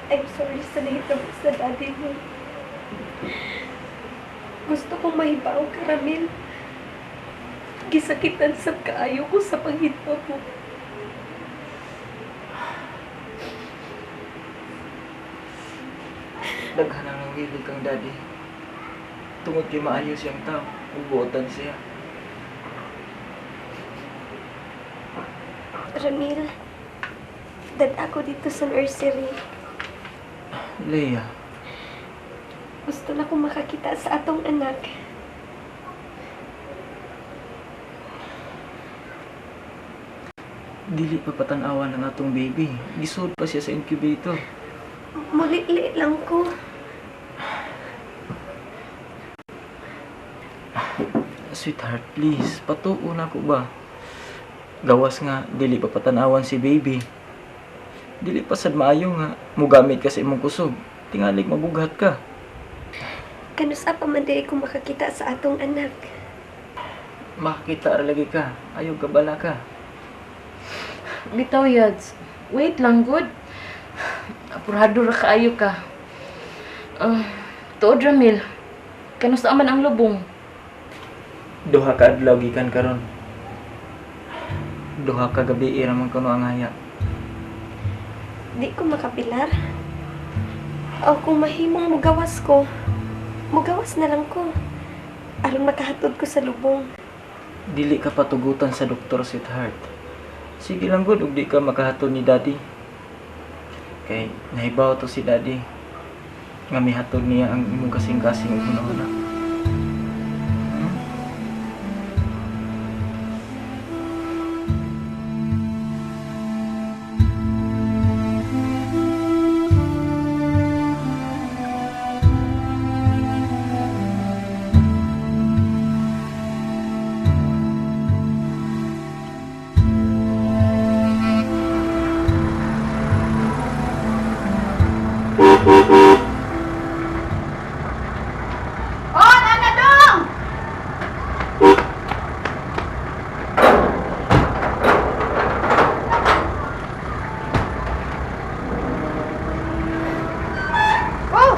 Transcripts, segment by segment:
I'm sorry sa nahitabo sa daddy mo. Gusto kong mahibaw ka, Ramil. Gisakitan sa kaayo ko sa panghitabo. Daghan ang nangwili kang daddy. Tungod kay maayo siyang tao, ubuotan siya. Ramil, dad ako dito sa nursery. Leia, Gusto na kong makakita sa atong anak. Dili pa patan-awan ang atong baby. Gisud pa siya sa incubator. Muli-li lang ko. Sweetheart, please, patuo na ko ba? Gawas nga, dili pa patan-awan si baby. Dili pa sad maayo nga mugamit ka sa imong kusog. Tingalig mabughat ka. Kanusa pa man dili ko makakita sa atong anak. Makakita ra lagi ka. Ayaw ka bala ka. Bitaw, Yads. Wait lang, good. Apurado ra kaayo ka. Tuod, Ramil. Kanusa man ang lubong? Duha ka adlaw gikan karon. Duha ka gabi ra man kuno ang haya. Di ko makapilar. O kung mahimong mugawas ko, mugawas na lang ko. Aron makahatod ko sa lubong. Dili ka patugutan sa doktor, sweetheart. Sige lang gud ug di ka makahatod ni daddy. Kay nahibaw to si daddy nga mihatod niya ang imong kasing-kasing ug hunahuna. Oh, nana dong! Oh!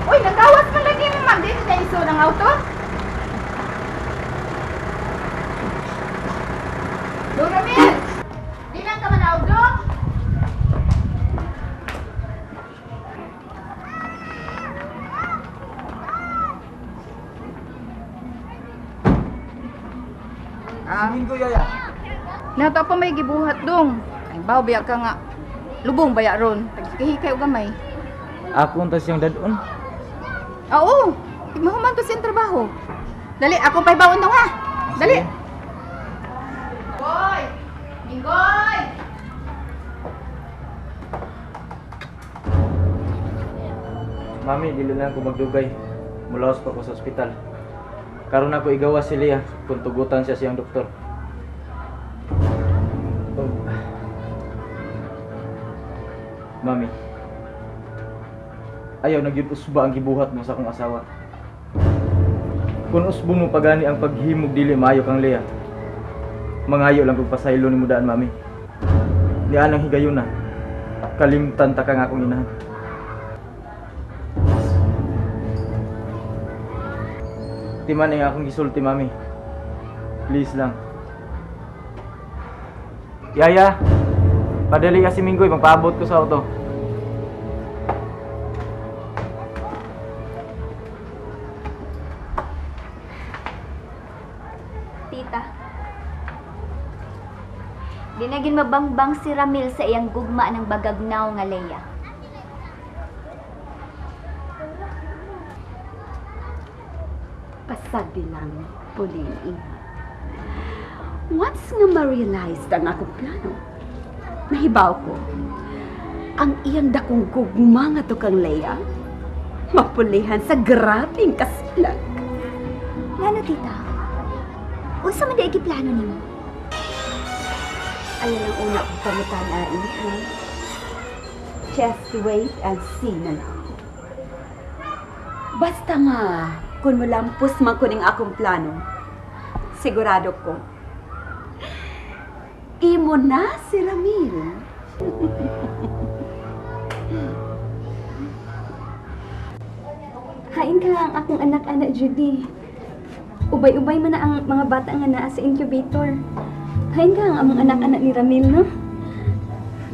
Uy, nagawas man lagi mo, ma'am. Dito na iso ng auto. Doramil! Di lang ka manaog, dong? Ah, Minggo yaya. Nata pa may gibuhat dong. Ay, baw biya ka nga. Lubong baya ron. Taghikay og gamay. Ako unta siyang dadon. Ah, Oo. Mahuman to siyang trabaho. Dali, ako pa'y bawon dong ha. Dali. Boy! Minggoy! Mami, dili lang ko magdugay. Mulaos pa ko sa ospital. Karon ako igawas si Leah kung tugutan siya siyang doktor. Oh. Mami, ayaw na gyud usba ang gibuhat mo sa akong asawa. Kung usbon mo pagani ang paghimog dili maayo kang Leah, mangayo lang kog pasaylo nimo daan, mami. Nian ang higayuna. Kalimtan ta ka nga akong inahan. Timan ang akong gisulti, mami. Please lang. Yaya, padali ka si Minggoy, magpaabot ko sa auto. Tita. Di na gin mabangbang si Ramil sa iyang gugma ng bagagnaw nga Leia. Pasagdi lang, Pauline, iha. Once nga ma-realize ang akong plano, nahibaw ko, ang iyang dakong gugma nga to kang Leia, mapulihan sa grabing kaslag. Ngano, tita? Unsa man di giplano nimo? Ayan ang una kong pangutana, iha. Just wait and see na lang. Basta nga, kung mulampos man kuning akong plano, sigurado ko, imo na si Ramil. Hain ka ang akong anak-anak, Judy. Ubay-ubay man na ang mga bata nga naa sa incubator. Hain ka ang among anak-anak ni Ramil, no?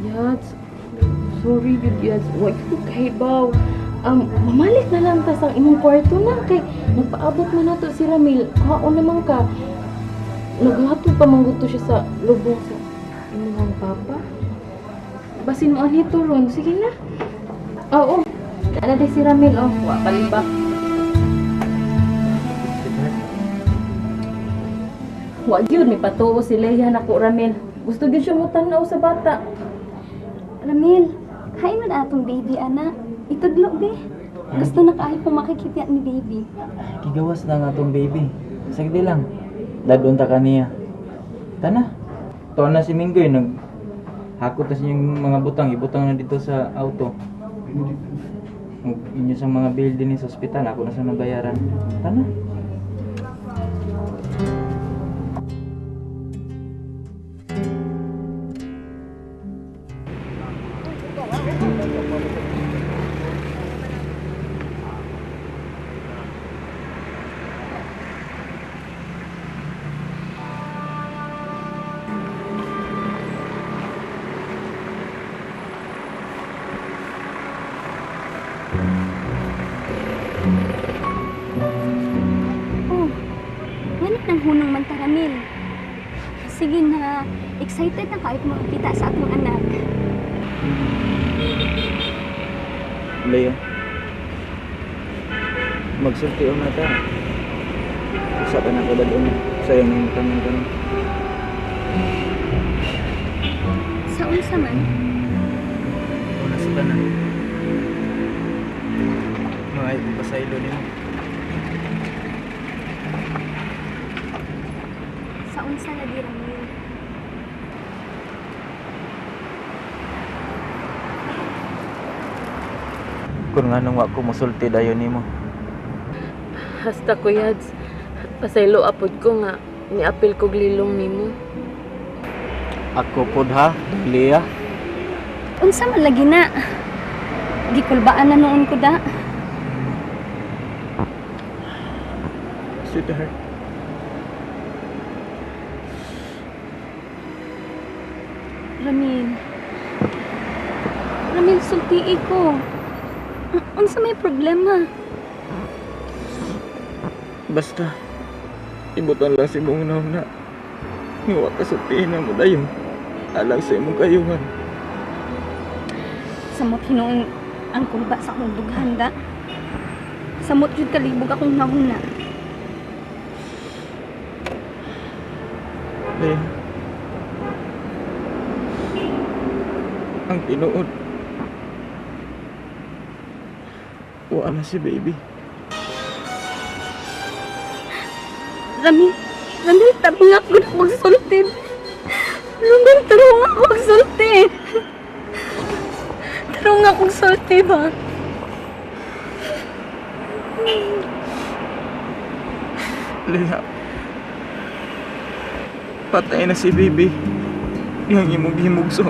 Yads, sorry gyud Yads, wa gyud ko kahibaw. Mamalik na lang ta sa imong kwarto na kay nagpaabot man nato si Ramil. Kuhaon naman ka. Naghatod pa man gud to siya sa lubong sa imong papa. Basin mo anito ron, sige na. Oo. Ana di si Ramil oh, wa palibak. Sweetheart, Wa gyud may patuo si Leia nako Ramil. Gusto gyud siya mo tan-aw sa bata. Ramil, hain man atong baby, ana. Itudlo, be. Gusto na kaayo kong makikita ni baby. Gigawas na nga tong baby. Sagdi lang. Dadun ta kaniya. Tana. Tuwa na si Minggoy nag hakot na sa inyong mga butang, ibutang na dito sa auto. Ug inyo sa mga bill din sa ospital, ako na sa nabayaran. Tana. Oh, ngano nang hunong man ta, Ramil? Sige na, excited na kaayo kong makakita sa atong anak. Leia. Magsulti na ta. Usa ka na ko dadun. Sayo nang tangan ka. Sa unsa man? Una sa tanan. Mga ko pasaylo nimo. Sa unsa lagi, Ramil? Kung nganong wa ko mosulti dayon nimo. Hasta ko Yads, pasaylo apod ko nga niapil kog lilong nimo. Ako pod ha, Leia. Unsa man lagi na? Gikulbaan na noon ko da. Sweetheart. Ramil. Ramil, sultii ko. Unsa may problema? Basta, ibutan lang si mong na. Nga wa ka sultihin na mo dayon. Alang sa imong kayuhan. Samot hinuon ang kulba sa akong dughan da. Samot jud kalibog akong nahuna. Leia. Ang tinuod. Wa na si baby. Ramil, Ramil, tarong ako na magsulti. Ramil, tarong ako magsulti. Tarong ako sulti ba? Leia. Patay na si baby. Yang imong gihimugso.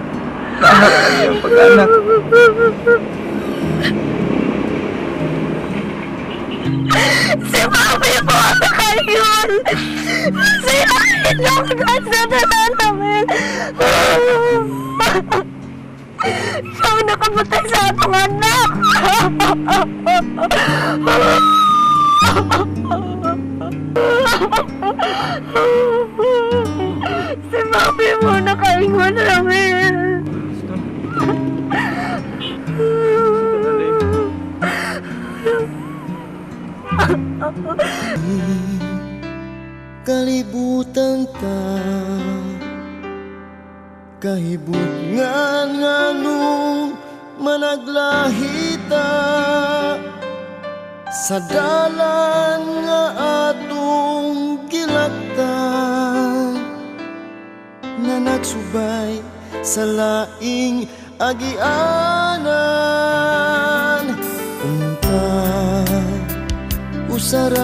Naharang ang iyang pag-anak. Si Mami po sa kayon! Si Mami lang sa tanan namin! Siya ang nakapatay sa atong anak! Si Mami mo nakaingon, Ramil! Gusto na. Gusto na, Leia. Kalibutan ta kahibutngan nganong managlahita sa dalan nga atong gilaktan nga nagsubay sa laing agianan. Unta usara